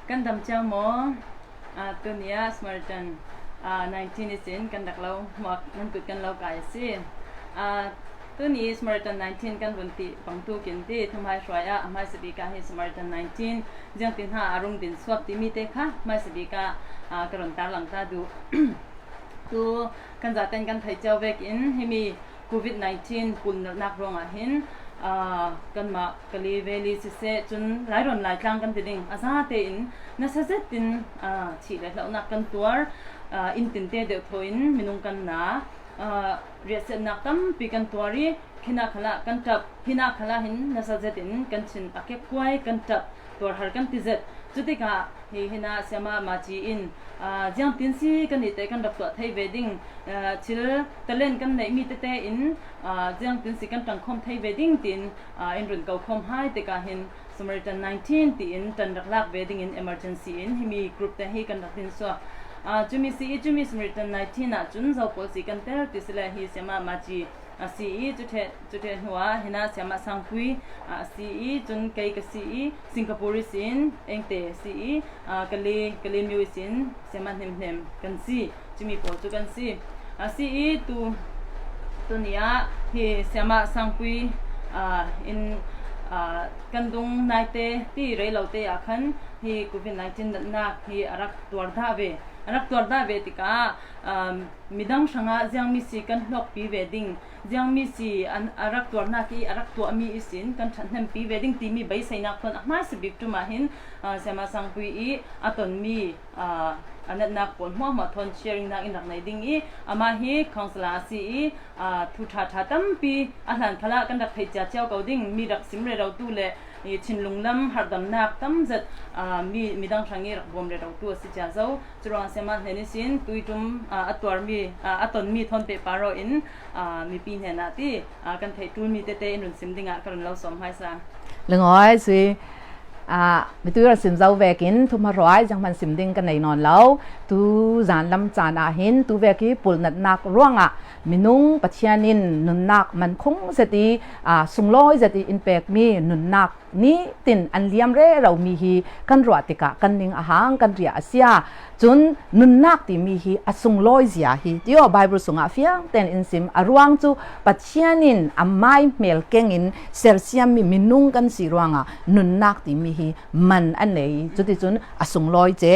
Kan dam cio maw? Tuni ah Samaritan 19 isin kan rak lo hmuak nan kut kan lo kai a si. Tuni Samaritan 19 kan vun ti bangtukin ti thumhai hruai ah hmaisa bik ah hi Samaritan 19 jiang ti hna a rung din suak timi te kha hmaisa bik ah ka ron tarlang ta duh. Tu kan zaten kan thei cio vek in himi COVID-19 pulnalhnak ruangah hin kanmah Kali Valley siseh cun Lairawn Laitlang kan ti ding a za tein nasa zet in thih le hlauhnak kan tuar inn tinte deuh thaw in minung kan na riahsiatnak tampi kan tuar i khina khala kan ṭap hina khala hin nasa zet in kan chin a kekkuai kan ṭap tuar har kan ti zet cutikah hi hina siama maci in jiang tin si kan i te kan rak tuah thei ve ding thil talent kan neih mi tete in jiang tin si kan tang khom thei ve ding tin in run ko khom hai tikah hin Samaritan 19 tiin tan rak lak ve ding in emergency in himi group te hi kan rak din suak chumi si i chumi Samaritan 19 ah cun zo pawl si kan tel ti sile hi siama maci a si i cuthe cuthe hnuah hina siama sangpui a si i cun kei ka si i Singapore sin engte si i kale kale miu sin siama hnem hnem kan si chimi pawl cu kan si a si i tu tuni ah hi siama sangpui in kan dung naite ti rei lo te ah khan hi COVID-19 natnak hi a rak tuar dah ve a rak tuar dah ve tikah midang hrangah ziangmi si kan hlawkpi ve ding ziangmi si an a rak tuarnak i a rak tuahmi i sin kan ṭhathnempi ve ding timi beiseinak phun a hmaisa bik ṭum ah hin Sayama Sangpui i a tonmi a natnak pawl hmuahhmuah thawn sharing nak in rak nei ding i amah hi counselor a si i thu ṭha ṭha tampi a hlan khala kan rak theih cia cio ko ding mi rak sim re rotu le i thinlung lam hardamnak tamzet mi midang hrang i rak bawm re rotu a si cia zo Curuang siama hnen in sin tuitum a tuarmi a tonmi thon pe paro in mipi hnen ah ti kan theih ṭulmi tete in run sim dingah ka run lo som hmaisa. Lungoi si a mitu ra sim zo vekin thuma roi jang man sim ding ka nei non lo tu zan lam chan ah hin tu ve ki pul nat nak ruangah minung Pathian in nunnak man khung zeti a sunglawi zeti in pek mi nunnak ni tin an liam re ro mi hi kan ruah tikah kan ning a hang kan ria asia cun nunnak timi hi a sunglawi zia hi tio Bible sungah fiang ten in sim a ruang cu Pathian in a mai hmel keng in sersiam mi minung kan si ruangah nunnak timi hi man an nei cuti cun a sunglawi che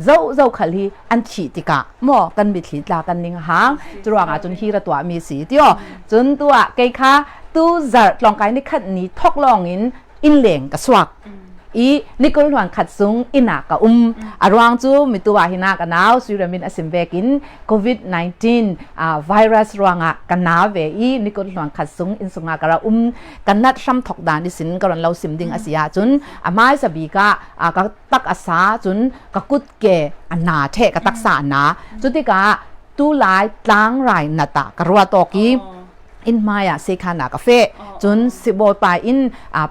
zo zo khal hi an thi tikah mo kan mithli tla kan ning hang curuangah cun hi ra tua mi si tio cun tua kei kha tu zarh tlawngkai ni khat ni thok lawng in inn leng ka suak i nikul hluan khat sung inn ah ka um a ruang cu mitu ah hina ka nau suiramin asim vekin covid-19 virus ruangah ka na ve i nikul hluan khat sung in sungah ka ra um kan nat hram thok dan isin ka ron lo sim ding asi ah cun amai sabi ka ka tak asa cun ka kut ke ana the ka taksa ana cutikah tu lai tlang rai nata ka rua toki In hmai ah sekhan ah ka feh. Cun sibawi pa in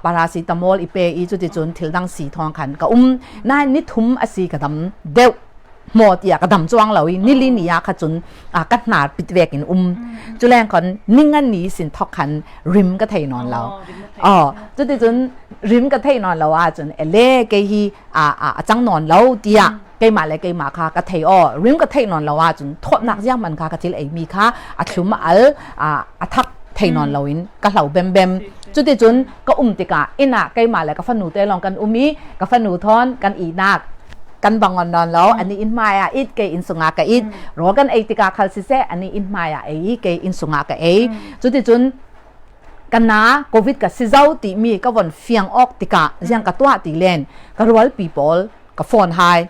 paracetamol i pe i cuticun thil dang si thawng khan ka um. Nain ni thum a si ka dam deuh maw tiah ka dam cuang lo i nili ni ah kha cun ka hnar pit vek in um. Culeng kon ningan ni sin thok khan rim ka thei nawn lo. Oh, cuticun rim ka thei nawn lo ahcun ele kei hi a cang nawn lo tiah keimah le keimah kha ka thei aw rim ka theih nawn lo ahcun thawtnak ziang man kha ka thil ei mi kha a thlum a al a thak thei nawn lo in ka hlo bem bem cuticun ka um tikah inn ah keimah le ka fanu te lawng kan um i ka fanu thawn kan ihnak kan bangon nawn lo ani in hmai ah it ke in sungah ka it rawl kan ei tikah khal siseh ani in hmai ah ei ke in sungah ka ei cuticun kana covid ka si zo ti mi ka von fiang ok tikah ziang ka tuah ti len ka rual pi pawl Ka phone hai.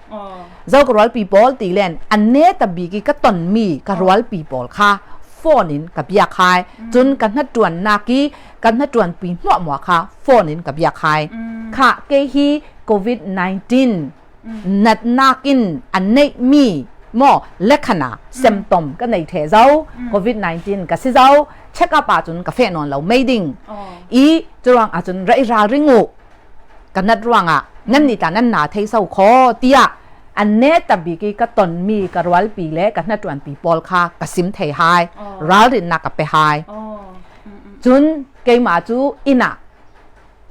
Zo ka rualpi pawl ti len an ne ta bik i ka ton mi ka rualpi pawl kha phone in ka biak hai. Cun ka hnatuan nak i ka hnatuan pi hmuahmuah kha phone in ka biak hai. Kha ke hi COVID-19 natnak in an neih mi mo lekhana symptom ka nei the zo COVID-19 ka si zo check up ahcun ka fe non lo mei ding i curuang ahcun rai ral ringu Ka nat ruangah nan nih tah nan na thei so kho tiah an ne tabik i ka tonmi ka rualpi le ka hnaṭuanpi pawl kha ka sim thei hai ralrinnak ka pe hai. Cun keimah cu inn ah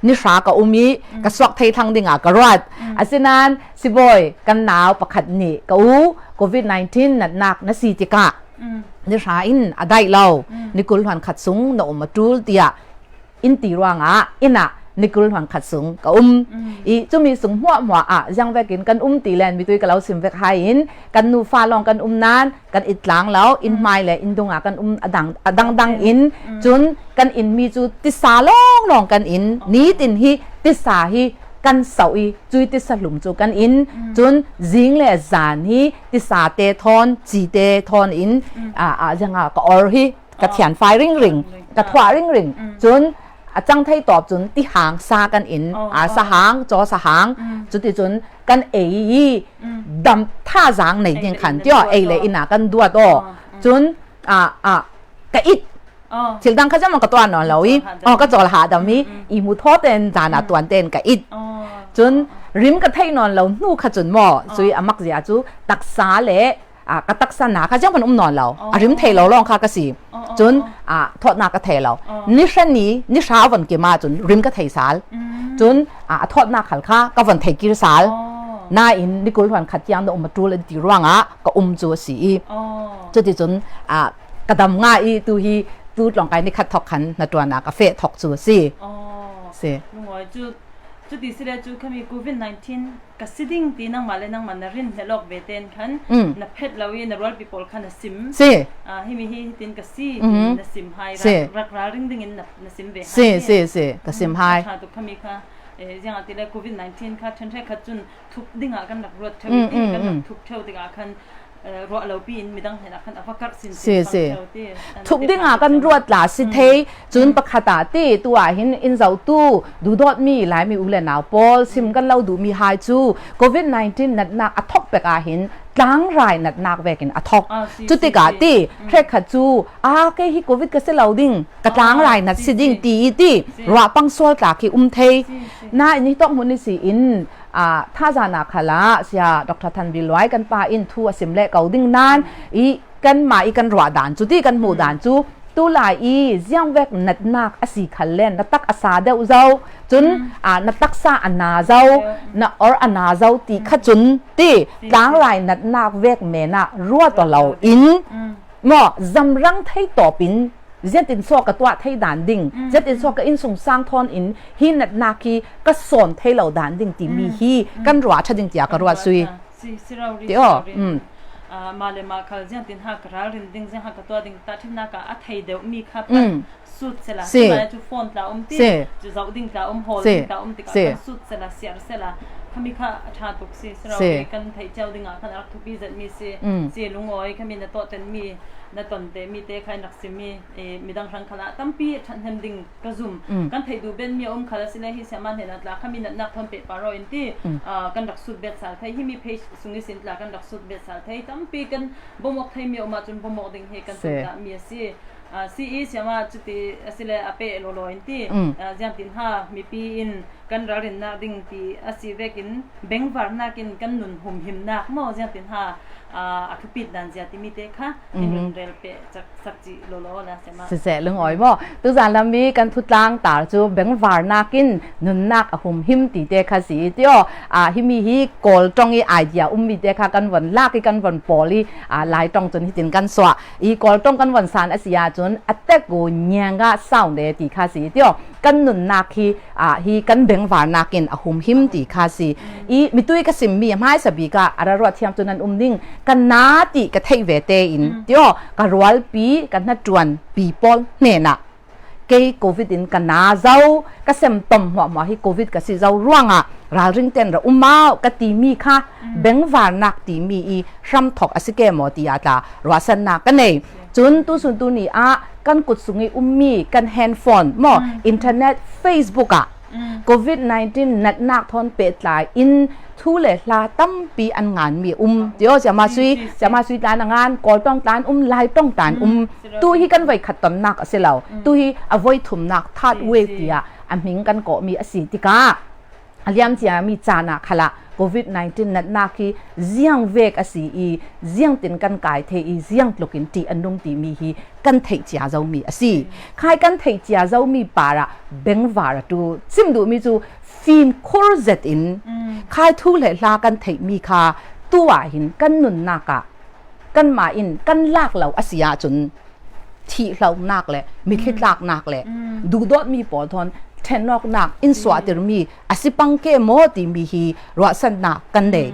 Ni hra ka um i ka suak thei thang ding ah ka ruat. Asinain sibawi kan nau pakhat nih ka u COVID-19 natnak na si tikah ni hra in a daih lo ni kul hluan khat sung na um a tul tiah in ti ruangah inn ah nikul hluan khat sung ka um. I cumi sung hmuah hmuah ah ziang vekin kan um ti len mitui ka lo sim vek hai in kan nu fa long kan um nan kan it tlang lo in hmai le in dung ah kan um adang adang dang in cun kan in mi cu tisa long long kan in ni tin hi tisa hi kan sau i cui tisa hlum cu kan in cun zing le zan hi tisa te thon chi te thon in a a zanga ka or hi ka thian fai ring ring ka thwa ring ring cun a cang thei tawp cun ti hang sa kan in a sa hang chaw sa hang cuti cun kan ei i dam tha zang nei ding khan tio ei le ina kan duat o cun a a ka it thil dang kha jam ka tuan non lo i o ka chol ha dam i i mu tho ten zana tuan ten ka it cun rim ka thei non lo nu kha cun mo cui amak zia chu taksa le a ka taksa na kha jang man um non lo a rim thei lo long kha ka si cun a thot na ka thei lo ni hran ni ni sha von ke ma cun rim ka thei sal cun a thot na khal kha ka von thei kir sal na in nikul huan khat tiang na um tul an ti ruanga ka um chu si i chu ti cun a ka dam nga i tu hi tu tlong kai ni khat thok khan na tuan na ka fe thok chu si si lungoi chu chu ti sile chu khami covid 19 ka si ding ti nangmah le nangmah na rin hlelawk ve ten khan na phet lo i na rualpi pawl kha na sim si himi hi hitin ka si na sim hai rak ral ring ding in na sim ve si si si ka sim hai tha tu khami kha ziang ati le covid 19 kha then the khat cun thup ding ah kan rak ruat theu kan rak thup theu tikah khan ruah lo pi in midang hnen ah khan a va karh sin si si thup ding ah kan ruat la si thei cun pakhat ah ti tu ah hin in zo tu du dot mi lai mi u le nau pawl sim kan lo du mi hai chu covid 19 nat nak a thok pek ah hin tlang rai nat nak vekin a thok chu tikah ti hrek khat chu a ke hi covid ka se lo ding ka tlang rai nat si ding ti ti ruah pang sual tla khi um thei na ni tok mun ni si in a thaza khala sia Dr. Than Bi Luai kan pa in thu asim le ko ding nan i kan ma i kan ruah dan chu ti kan hmu dan chu tu lai i ziang vek nat nak asi khal len na tak asa deuh zo cun a na taksa ana zo na or ana zo ti kha chun ti tlang lai nat nak vek me na rua to lo in mo zamrang thei topin zetin so ka tua thei dan ding zetin so ka in sung sang thon in hi nat nak hi ka son thei lo dan ding ti mi hi kan ruwa tha ding tia ka ruwa sui ti o ma le ma khal jiang tin ha ka ral rin ding jiang ha ka tua ding ta thin na ka a thei deuh mi kha pa sut sela ma chu phone tla um ti chu zau ding tla um hol ding tla um ti ka sut sela siar sela khami kha tha tuk si sero kan thei cheu ding a khan ak thupi zat mi si si lungoi khami na to ten mi na ton te mi te khain rak simi midang hrang khala tampi ṭhathnem ding ka zum kan thei du ben mi um khala sile hi siaman he tla khami nat nak thon pe paro in ti kan rak sut bet sal thei hi mi page sungi sin tla kan rak sut bet sal thei tampi kan bomok thei mi uma chun bomok ding he kan ta mi asi si i siama chuti asile ape lo lo in ti jiang tin ha mi pi in kan rarin nak ding ti asi vekin bengvar nakin kan nun hum him nak mo jiang tin ha a thupit dan zia timi te kha in rel pe chak sak chi lo lo la sema si se lung oi mo tu zan lam mi kan thu tlang tar chu bengvar nakin nunnak a hum him ti te kha si tio a hi mi hi kol tong i idea um mi te kha kan von lak i kan von poli a lai tong chun hi tin kan swa i kol tong kan von san asia chun atek go nyanga sound de ti kha si tio kan nunnak hi a hi kan bengvar nakin a hum him ti kha si i mitui ka sim mi hmai sabi ka ara ro thiam chunan um ding kan na ti ka thei ve te in tio ka rual pi kan na tuan pi pol hne na ke covid in ka na zau ka sem tom hwa ma hi covid ka si zau ruanga ralring ten ra umau ka ti mi kha bengvar nak ti mi i hram thok asike mo ti ata ruasan na ka nei cun tu sun tu ni a kan kut sungi ummi kan handphone mo internet facebook ah covid-19 natnak thon pe tlai in thu le hla tampi an ngan mi um tio jama sui jama sui tlan ngan kol tong tlan um lai tong tan um tu hi kan voi khat ton nak ase lo tu hi a voi thum nak third wave tia a ming kan ko mi asi tika. Liam ciami caan ah khala COVID-19 natnak hi ziang vek a si i ziang tin kan kai the i ziang tluk in ṭih a nung timi hi kan theih cia zomi a si. Khai kan theih cia zomi par ah bengvar a tu chim duhmi cu fim khur zet in khai thu le hla kan theihmi kha tu ah hin kan nunnak ah kanmah in kan lak lo a si ahcun thihlonak le mithli tlaknak le duhdawtmi pawl thon thenawknak in suahtirmi a si pang ke maw timi hi ruahsannak kan nei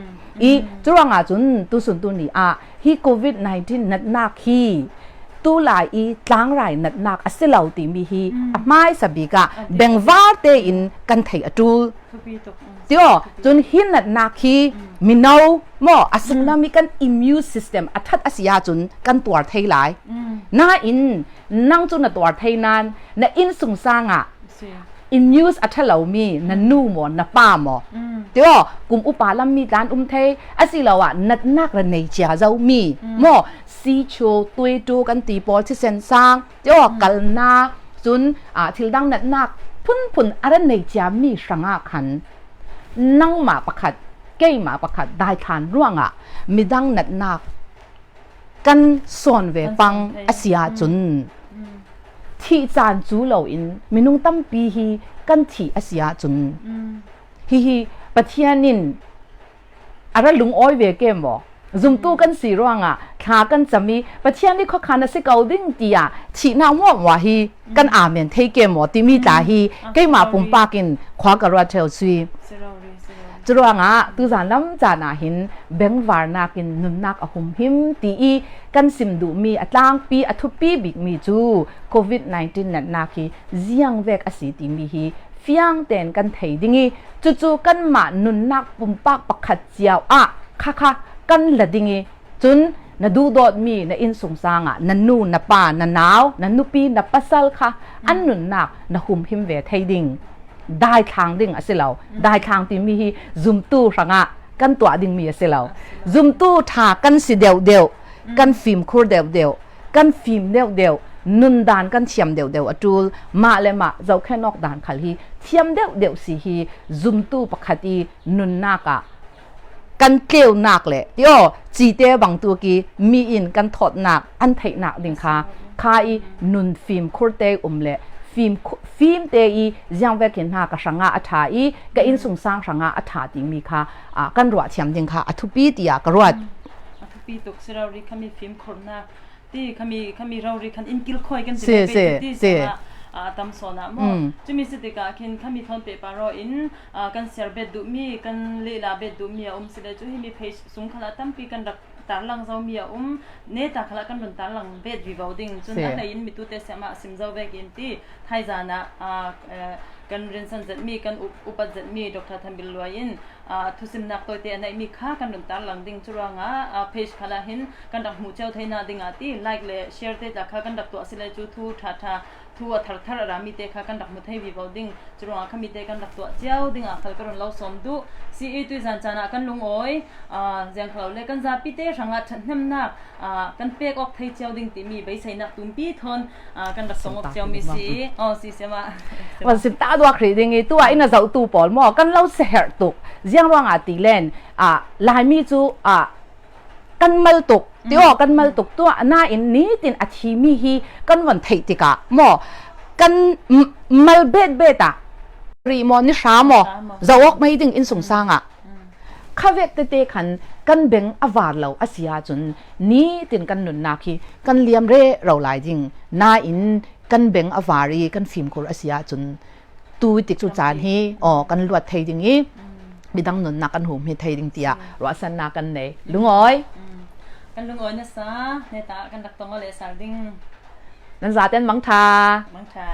i curuangah cun tusun tu ni ah hi covid-19 natnak hi tu lai i tlangrai natnak a si lo timi hi a hmai sabik ah bengvar tein kan thei a tul tio cun hi natnak hi mino maw a sunglam i kan immune system a that a si ahcun kan tuar thei lai nain nang cu na tuar thei nan na inn sung sang ah immune a ṭhalomi na nu maw na pa maw tio kum upa lammi tlan um thei asiloah natnak ra nei cia zomi maw si chu tui tu kan ti pawl thisen sang tio kalnak cun thil dang natnak phunphun a ra nei cia mi hrangah khan nangmah pakhat keimah pakhat daithlan ruangah midang natnak kan sawn ve pang a si ahcun thih caan cu loin minung tampi hi kan thih a si ahcun hihi Pathian in a ra lungawi ve ke maw zumtu kan si ruangah thla kan cam i Pathian nih khuakhan a si ko ding tiah thihnak muah hi kan amen thei ke maw timi tla hi keimah pumpak in khua ka ruat theo sui Curuangah tuzan lam caan ah hin bengvarnak in nunnak a humhim ti i kan sim duhmi a tlangpi a thupi bikmi cu COVID-19 natnak hi ziang vek a si timi hi fiang tein kan thei ding i cucu kanmah nunnak pumpak pakhat cio ah khakha kan la ding i cun na duhdawtmi na innsung sang ah na nu na pa na nau na nupi na pasal kha an nunnak na humhim ve thei ding daithlang ding a si lo daithlang timi hi zumtu hrangah kan tuah dingmi a si lo zumtu tha kan si deuh deuh kan fimkhur deuh deuh kan fim deuh deuh nun dan kan thiam deuh deuh a tul mah le mah zohkhenok dan khal hi thiam deuh deuh si hi zumtu pakhat i nunnak ah kan tleunak le tio cite bang tu ki mi in kan thawtnak an theihnak ding kha kha i nun fim khur te um le fim fim te i ziang ve khin hna ka hranga a tha i ka in sung sang hranga a tha ti mi kha kan ruah thiam ding kha a thupi tiah ka ruat a thupi tuk sirari khami fim khurnak ti khami khami rori khan in kil khoi kan ti ti ti tam sona mo chumi si tikah khin khami thon pe paro in kan share bet duhmi kan lehla bet duhmi a um si le cu himi page sung khala tampi kan rak tarlang zomi a um ne ta khala kan run tarlang bet vivo ding cun a hlei in mitu te siama sim zo vek in ti thaizan ah kan rinsan zetmi kan upat zetmi Dr. Thambil Luai in thusimnak toite a neihmi kha kan run tarlang ding cu ruangah page khala hin kan rak hmuh cio theina ding ah ti like le share te tla kha kan rak tuah sile cu thu tha tha thu a thar thar a rami te kha kan rak hmu thei vivo ding curuangah khami te kan rak tuah cio ding ah khal ka run lo som duh si tu zan caan ah kan lungawi ziang khalo le kan zapi te hrangah ṭhathnemnak kan pek awk thei cio ding timi beiseinak tumpi thon kan rak song awk cio mi si oh si sema wan sim ta dua khri ding i tu a ina zau tu pawl mo kan lo se her tuk ziang ruangah ti len a laimi cu a kan mal tuk ti aw kan mal tuk tu nain nitin a thimi hi kan von theih tikah maw kan mal bet bet ah ri maw ni hra maw zawok mei ding in sung sang ah khavek tete khan kan beng a var lo a si ahcun nitin kan nunnak hi kan liam re ro lai ding nain kan beng a var i kan fimkhur a si ahcun tu tik cu caan hi aw kan luat thei ding i midang nunnak kan hum hi thei ding tiah ruahsannak kan nei lungawi kan lungawi na sa ne ta kan rak tong le sal ding nan zaten mang tha mang tha.